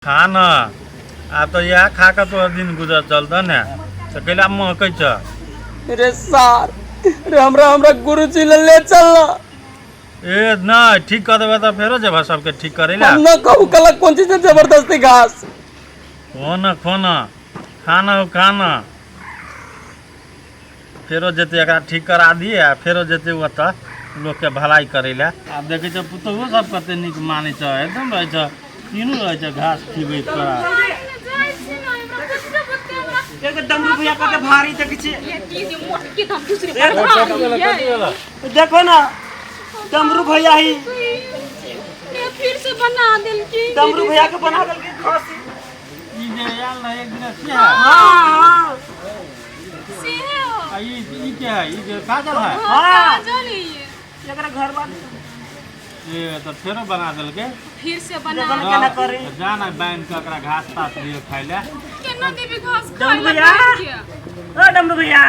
खा न आब तऽ इएह खा कऽ तोहर दिन गुजर चलतह ने तऽ कैला महकै छ। रे सार रे, हमरा हमरा गुरुजी ले ले चल ना। ए नहि, ठीक कऽ देबै तऽ फेरो जेबह सबके ठीक करै लए। हम न कहू कलक कोन चीज से जबरदस्ती घास। खो न, खो न, खा न हौ, खा न। फेरो जेतै एकरा ठीक करा दिए आ फेरो जेतै ओतऽ लोकके भलाइ करै लए। आब देखै छै पुतोहुओ सब कते नीक मानै छै, एकदम रहै छै, तीनू रहै छै घास खिबैत तोरा। देखो डमरू भैया कते भारी देखै छी। देखो ना डमरू भैया ही फिर से बना देलकी। डमरू भैया के बना देलकी खांसी। ई जे आयल रहै एक दिना से है? हाँ। से है। आ ई के है? ई जे काजल है? हाँ। काजल है ये। एकरा घर वाली। ए तऽ फेरो बना देलकै। फिर से बना। देखो ना केना करे। जा ना बान्हि कऽ ओकरा घास तास दियौ खाइ लए। केना देबी घास खाइ डमरू लए? भैया। बान्हि के। ओ डमरू भैया।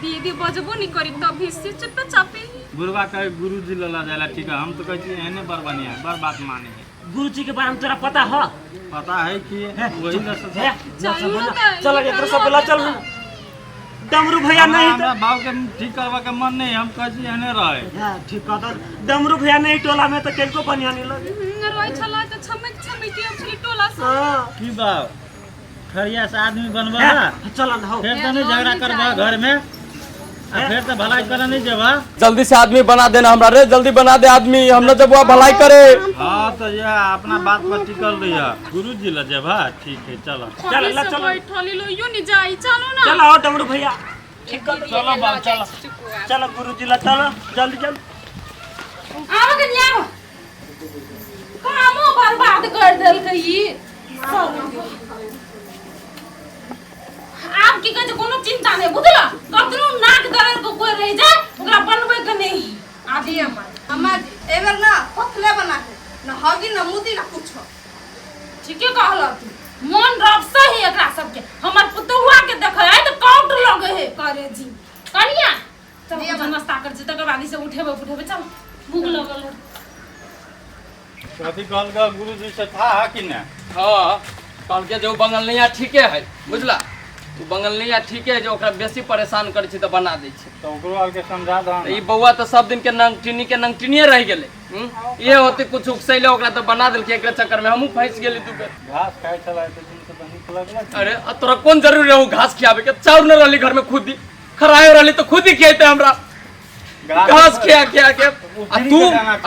दीदी बजबो नहीं करी तब भी से चुप चापे। बुढ़वा कहै गुरुजी लऽ लऽ जाइ लए ठीक है। हम तऽ कहै छी एहने बड़ बढ़िआँ बड़ बात मानै है। गुरुजी के बारे में तोरा पता हो? पता है कि वही न से। हे, चलू ना तऽ। चल एकरो सब ला चल डमरू भैया। नहीं हमरा बाबू के ठीक करवा के मन नहीं, हम कहै छी एहने रहे। हाँ, ठीक कह दो। डमरू भैया नहीं टोला में तो केनको बढ़िया नहीं लगे। रोई छला तऽ छमक छमक के छली टोला से। हाँ। की बाप खरिया से आदमी बनबा हे, ना। चल ना हो। फेर तऽ नहीं झगड़ा करबा घर में आ फेर तऽ भलाई करे नहीं जेबा। जल्दी से आदमी बना देना हमरा रे, जल्दी बना दे आदमी, हम न जब भलाई करे। हाँ तऽ यह अपना बात पर टिकल रहिया, गुरुजी ल जेबा। ठीक है, चलो। चल ला से चल। बैठली लो यो नहीं जाई, चलो ना। चल आओ डमरू भैया, ठीक कर दो। चलो बाप, चलो। चलो गुरुजी ला चलो, जल्दी जल्दी। आबो के नहीं आबो, कामो बर्बाद कर देलकै ई सब। आब की कहै छै, कोनो चिंता नहि बुझल, कतनो नाक दरड़ के कोई रहि जाए ओकरा बनबै के नहि आदि। अम्मा, अम्मा जी, एबर ना पतले बना है ना हगी ना मुती ना कुछो। ठीके कहल तू, मन रब सही एकरा सबके। हमर पुतहुआ के देखै है तऽ काउट लगे है करे जी। कनिया चल। जी, अम्मा। नाश्ता कर छी, तकर बाद ई सब उठेबै पुठेबै। चल, भूख लगल है। कथी कहलकै गुरुजी से था है कि नहि? हाँ, कहलकै जे ओ बंगलनिया ठीके है, बुझला? ओ बंगलनिया ठीके है, जे ओकरा बेसी परेशान करै छै तऽ बना दै छै। तऽ ओकरो आरके समझा दह। तऽ ई बौआ तऽ सब दिन के नंगटिनी के नंगटिनिये रहि गेलै, हम्म? इहे होते कुछ उकसैले ओकरा तऽ बना देलकै। एकरा चक्कर में हमहूँ फंसि गेली दू बेर। घास खाइ छलै तऽ दिन से तऽ नीक लगलै। अरे आ तोरा कोन जरूरी रहू घास खियाबे के? चाउर न रहली घर में, खुद ही खरायो रहली तऽ खुद ही खियाते हमरा घास खिया खिया के। आ तू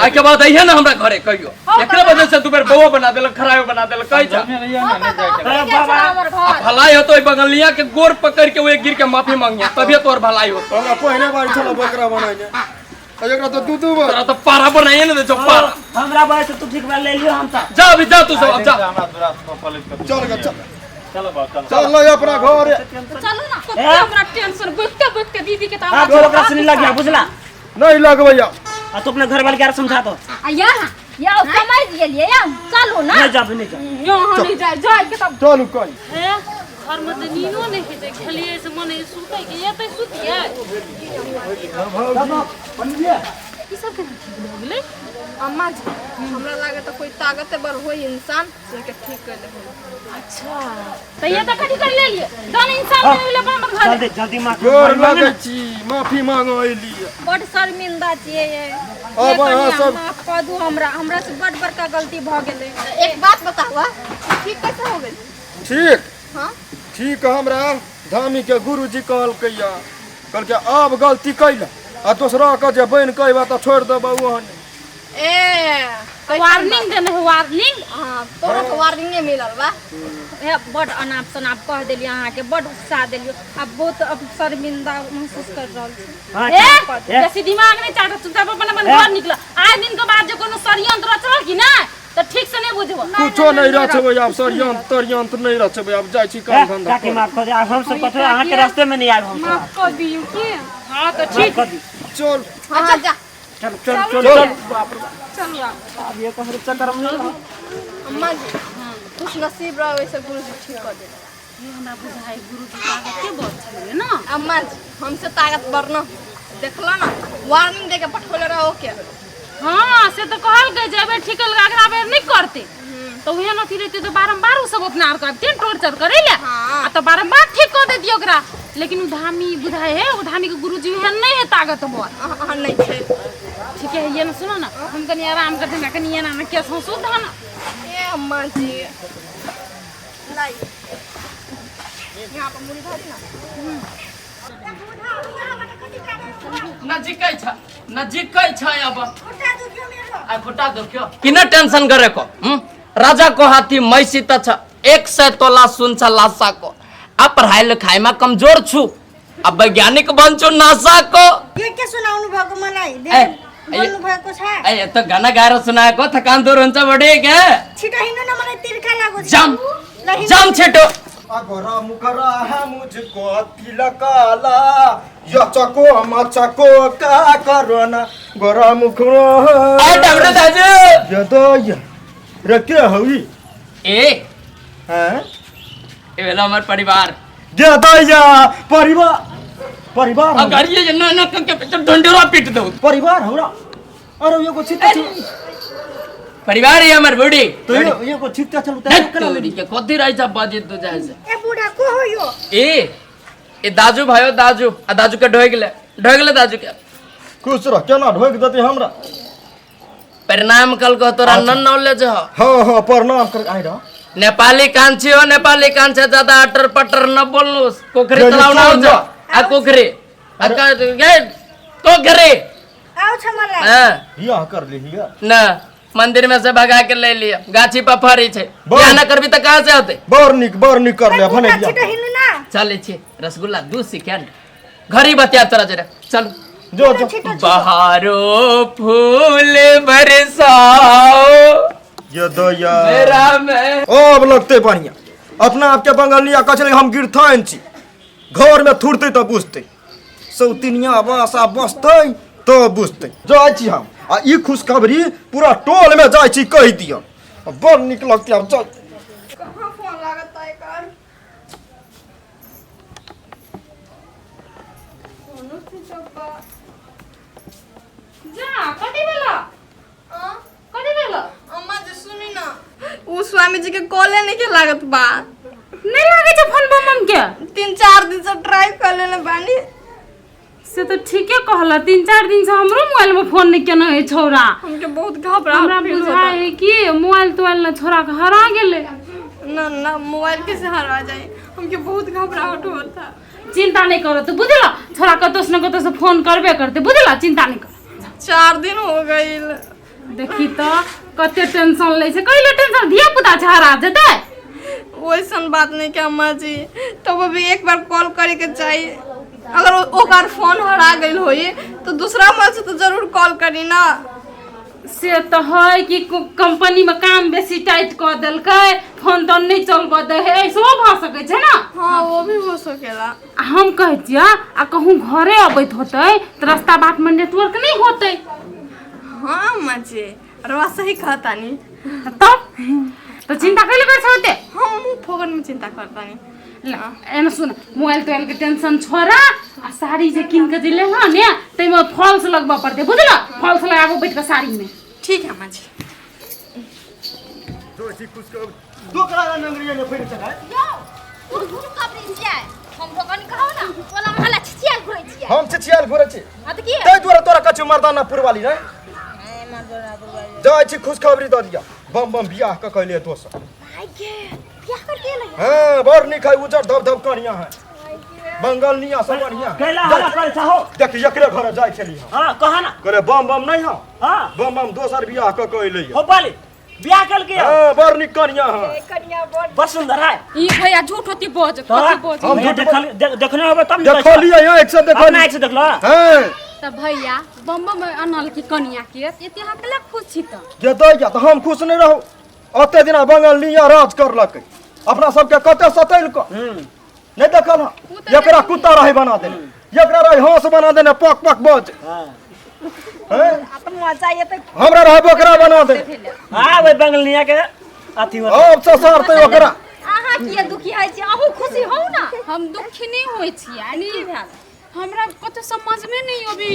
आइ के बाद अइहे ना हमरा घरे कहियो। एकरे वजह से दू बेर बौआ बना देलक, खरायो बना देलक, कहै जा। समझने रहिए ना, नहीं जाए के। अरे बाबा। आ भलाई होतो ओहि बंगलिया के गोर पकड़ के ओए गिर के माफी मांगिया, तभिए तोहर भलाई होतो। हमरा पहिले बार छल बकरा बनेने आ एकरा तऽ दू दू बार। तोरा तऽ पारा बनाइए ने दे छौ पारा। हमरा बारे से तू ठीक बा, ले लियो हम तो। जा अभी, जा तू सब, अब जा। हमरा दूरा से पलट के चल गे, चल। चलो बाबू, चलो। चल ले अपना घर। चलू ना, कते हमरा टेंशन बैठते बैठते दीदी के। हाँ, तो ओकरा से नहीं लग गया बुझला? नहीं लगबैया। आ तू अपना घर वाले के आर समझा दो। आ यहाँ या समझ गेलियै, या चलू ना। नहीं जाबे, नहीं जाबे। यहाँ नहीं जाए, जाए के तब चलू कहीं। ए घर में तऽ नीनो नहि होइ छै, खेलियै से मन होइए सुतै के, एतै सुतियै। ई सब केना ठीक भऽ गेलै? अम्मा जी, हमरा लागे तो कोई ताकतवर होई इंसान से के ठीक कर दे। अच्छा तऽ ये तऽ कथी कर लेलियै तहन इंसान नहि मिले अपन घर। जल्दी जल्दी माँ गोर लगै छी, माफी मांगो अयली। बड शर्मिंदा छियै ये। अब अहाँ सब माफ कऽ दू हमरा, हमरा से बड बड़का गलती भऽ गेलै। एक बात बतावा, ठीक कैसे हो गेल? ठीक। हाँ। ठीक, हमरा धामी के गुरुजी कहलकै या, कहलकै आब गलती कैला आ दोसरा के जे बनि के अयबा तऽ छोड़ि देबौ ओहन। ए वार्निंग देने है, वार्निंग। हाँ, तोरा तो वार्निंगे मिलल बा। हे, बड अनाप शनाप कह देलियै अहाँके, बड उत्साह देलियै, आब बहुत अब शर्मिंदा महसूस कर रहल छी। हाँ, ए ए, बेसी दिमाग नहीं चाटो, चुपचाप अपन अपन घर निकल। आइ दिन के बाद जे कोनो षडयंत्र रचल कि ना तऽ ठीक से नहीं बुझबो। कुछो नहीं रचबै आब, षडयंत्र तड़यंत्र नहीं रचबै आब, जाइ छी काम ए, धंधा काकी करै। माफ कर दे, आब हम सब कथो अहाँ के रास्ते में नहीं आएब हम सब। माफ कर दियौ की? हाँ तऽ माफ ठीक। कर दी। चल। हाँ जा। चल चल चल चल, बाप रे बाप। चलू आब। अब ये कहरे चक्कर में नहीं रहो। अम्मा जी, खुश नसीब रहो, वैसे गुरु जी ठीक कर दे। ये हमरा बुझाइ गुरुजी ताकत के बड़ छलै ना। अम्मा जी, हमसे ताकतवर न देखला ना, वार्निंग दे के पठौले रहो के। हाँ से तऽ कहलकै जे एहि बेर ठीक केलकै, अगला बेर नहि करतै। तऽ ओहन अथी रहितै तऽ बारम्बार ओ सब अपना आर के अबितै ने टॉर्चर करै लए। हाँ। आ तऽ बारम्बार ठीक कऽ दैतियै ओकरा, लेकिन ओ धामी बुझाइ है, ओ धामी के गुरुजी ओहन नहि है ताकतवर। अहाँ नहीं छै। ठीक है, ये ना सुनो ना, हम कनी आराम करते ना, कनी एना ना केस हंसू धान। ए अम्मा जी, लाई यहाँ पर मुड़ी धरी ना। नजिकै छ, नजिकै छ। अब आ खुट्टा दुख्यो किन टेन्सन गरेको? राजाको हात्ती मैसित छ, 100 तोला सुन छ लासाको। आ पढाइ लिखाइमा कमजोर छु, आ वैज्ञानिक बन्छु नासाको। के सुनाउनु भएको मलाई? ए, बोल्नु भएको छ। ए, त गाना गाएर सुनाएको थकान दूर हुन्छ बढी के। छिटो हिँड्नु न, मलाई तिर्खा लागो छ। जाम ल हिँड्नु। जाम छिटो। अगोरा मुखरा है मुझको तिलक काला, यो चको मचको का करोना गोरा मुखरा। ए डब्लु दाजु। ये तो ये रे के हई? ए। हैं? ए भेलो हमर परिवार। ये तो या परिवार परिवार। अगर ये न न के ढंढोरा पीट दऊ। परिवार हमरा अरे यो को छित्ता परिवार ही हमर बूढ़ी तो यो को छित्ता चलू त तोरी के कति रहेछ बजे तू जाए से। ए बुढा, को हो यो? ए ए दाजु भयो दाजु, आ दाजु के ढोइ गेले, ढोइ गेले दाजु के। खुश रह, केना ढोक देती हमरा। प्रणाम कल को तोरा नन नॉलेज हो। हाँ हाँ, प्रणाम कर आइ रह। नेपाली कान्छी हो, नेपाली कान्छे ज्यादा अटर पटर न बोल्नु। पोखरी तलाउ न आउँछ आ पोखरी आ पोखरी आउँछ मलाई। हां बियाह कर ली हिया न, मंदिर में से भगा के ले लिया, गाछी पर फरी छे। बियाह न करबी त कहां से होते? बड़ निक, बड़ निक कर ले भने छिटो हिँड्नु न। चलै छी रसगुल्ला 2 सेकेंड घरी बतिया तोरा जरा, चल जो जो। बहारो फूल बरसाओ ये दया मेरा में। अब लगते बढ़िया अपना आपके बंगलिया कह हम गिरथान छी, घर में थुरते तो बुझते, सौतिनिया बासा बसते तो बुझते। जाइ छी हम आ ई खुशखबरी पूरा टोल में जाइ छी कहि दिअ, बड़ निक लगते आब चल। कहाँ फोन लागत है एकर? फोनो स्विच ऑफ बा। जा कति बेला? आ? कति बेला? अम्मा जी सुनी ना, उ स्वामी जी के कॉले नहीं के लागत बा। नहीं लागे छै फोन बम बम के? 3-4 दिन से ट्राई कर लेने बानी। से तो ठीके कहला, 3-4 दिन से हमरो मोबाइल में फोन नहीं केना है छौरा। हमके बहुत घबराहट हमरा फील होता। बुझाय है कि मोबाइल तोबाइल ना छोरा के हरा गेले। ना ना, मोबाइल कैसे हरा जाए, हमके बहुत घबराहट होता। चिंता नहीं करो तू, बुझला? छोरा कतौ से न कतौ से फोन करबे करते, बुझला? चिंता नहीं कर। 4 दिन हो गइल। देखी तो कते टेंशन लै छै, कहिले टेंशन धिया पुता छै हरा जेतै। वैसन बात नहीं के अम्मा जी, तब अभी एक बार कॉल करे के चाहिए। अगर ओकर फोन हरा गइल होई तो दूसरा मोबाइल से तो जरूर कॉल करी ना। से तो है कि कंपनी में काम बेसी टाइट क देलकै, फोन तोन नहीं चलबऽ दै है, ऐसो भऽ सकै छै ना। हाँ वो भी हो सकेला। आ हम कहै छियै आ कहूँ घरे अबैत होतै तऽ रास्ता बाट में नेटवर्क नहीं होतै। हाँ अम्मा जी, रवा सही कहतानी। तब तो चिंता कैले कर होते? हम फोगन में चिंता करतानी। एना सुन, मोबाइल तोबाइल के टेंशन छोड़ा, आ साड़ी जे कीन के जे लेलह ने ताहिमे फॉल्स लगबऽ पड़तै, बुझलह? फॉल्स लगाबो बैठ के साड़ी में। ठीक है अम्मा जी। हम छिछियाल घुरै छी ताहि दुआरे तोरा कछु मर्दाना पुरवाली रे जाइ छी खुशखबरी दऽ दिअ, बम बम बियाह कऽ कहलियै दोसर। हाँ बड़ नीक है, उजर धब धब कनिया है, बंगलनिया सब बढ़िया। कैला हल्ला करै छ हो? देख एकरे घर जाइ छली हम। हां कहा ना। कहले बम बम नहीं हो। हां बम बम दोसर बियाह कऽ के अइलै। हो बाली बियाह कल के। हां बड़ नीक कनिया है। कनिया बड़ बड़ सुंदर है। ई भैया झूठ होती बज, तोरा कथी बज? हम भैया झूठ देखल देखने होबे तब देखलियै यहाँ एक से अपना देखलियै। एक से देखलो। हां त भैया बम बम अनल की कनिया के एते अहाँ केला खुश छी त? जे दैया तऽ हम खुश नहीं रहू। ओते दिना बंगलनिया राज करलकै, अपना सबके कते सतैलक नहीं देखल हँ? एकरा कुत्ता रहे बना देने, एकरा रहे हंस बना देने, पक पक बज। हैं? मजा एतै। हमरा रहे बकरा बना देने। हां ओइ बंगलनिया के अथी होतै। अब ससरतै ओकरा। अहाँ किया दुखी होइ छी? अहूँ खुशी होउ ना। हम दुखी नहीं होइ छी। की भेल? हमरा कते समझ में नहीं अभी।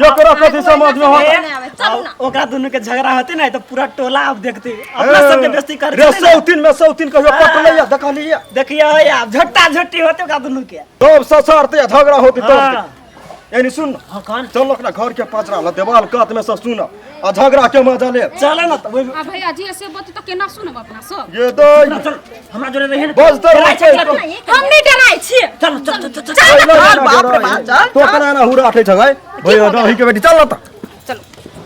एकरा कथी समझ में होत? नहीं आवे, चलू ना। ओकरा दोनों के झगड़ा होते ना तो पूरा टोला अब देखते अपना सबके बेइज्जती कर रे सौतीन में सौतीन कहियो पटलैया देखलिया। देखिए आब झट्टा झट्टी होते ओकरा दोनों के। तब ससरते झगड़ा होते तब। हाँ। यानी सुन। हाँ, कौन? चल अपना घर के पचरा ल देवाल कात में से सुन आ झगड़ा के मजा ले। चल ना तो आ भैया जी ऐसे बत तो केना सुनब अपना सब? ये दो चल हमरा जोरे रहे ना। बस तो डराइ छै, चल हम नहीं डराइ छियै। चल चल चल चल। चल बाप रे बाप चल तो कना ना हुरा उठै छ गई भैया दही के बेटी चल न त।